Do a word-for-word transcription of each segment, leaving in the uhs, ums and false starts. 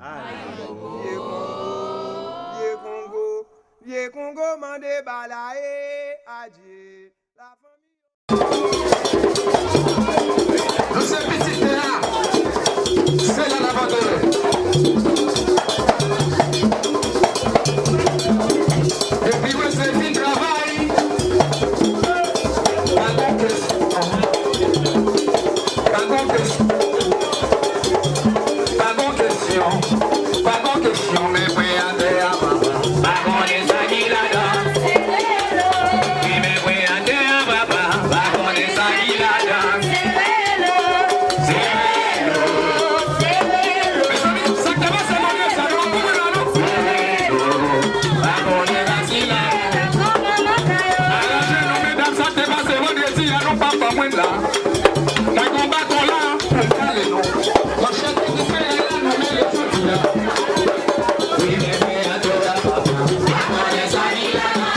Vye Kongo, vye Kongo, vye Kongo mande balaye, adye. Lafanmi. Nou se pitit tè a, se la n ap antere. Epi mwen se vin travay. Pa gon kesyon. Pa gon kesyon. Pa gon kesyon. Pa gon kesyon, men mwen atè a, papa. Pa konnen sa ki ladan. Wi, men mwen atè a, papa. Pa konnen sa ki ladan. Se relo. Se relo. Mezanmi, sa k te pase nan lye sa, nou ap konnen la, non? Se relo. Pa konnen sa ki ladan. Aranje non, medam, sa k te pase vandredi a, nou p ap ban mwen la. Mwen gon baton la pou m kale nou. Manchèt ki te fè la, nou mele jodi a. Wi, men mwen atè a, papa. Pa konnen sa ki ladan.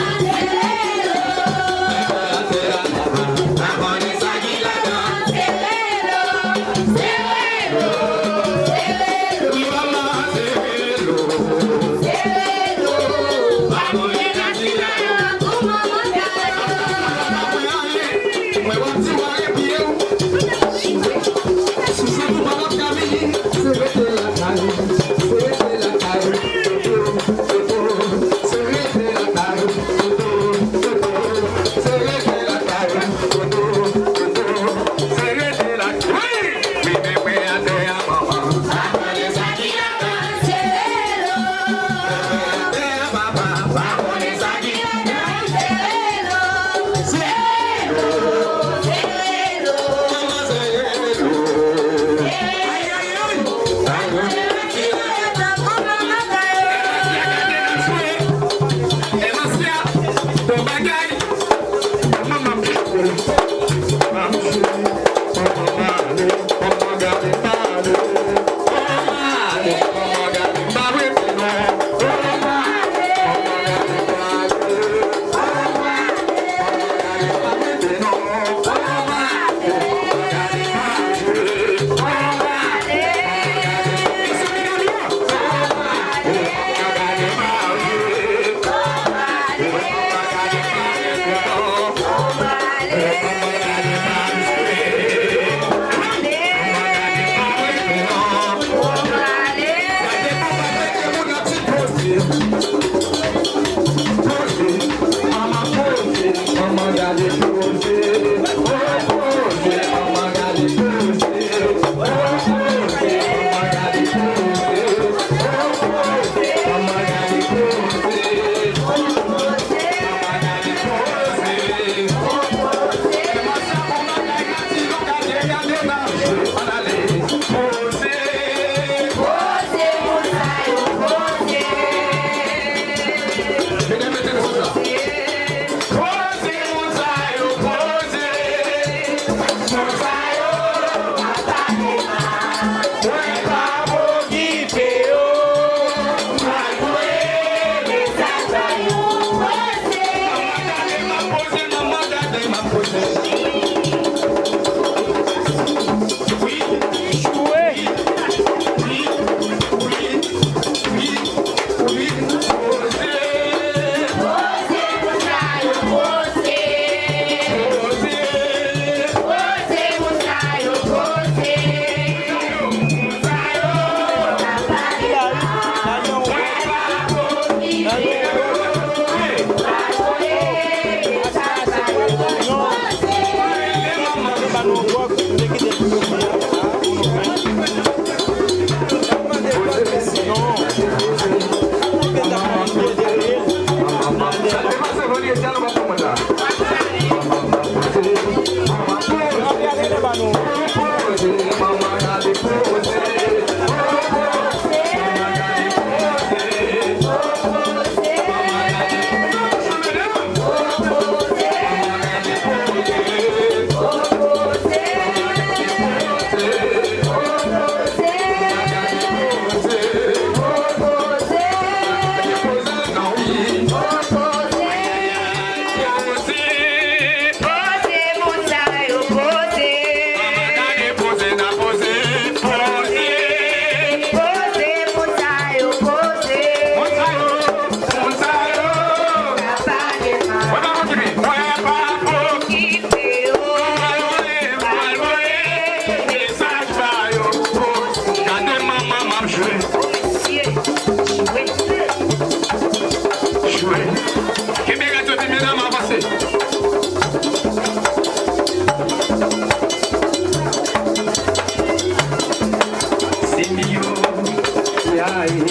Alon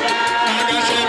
bagay.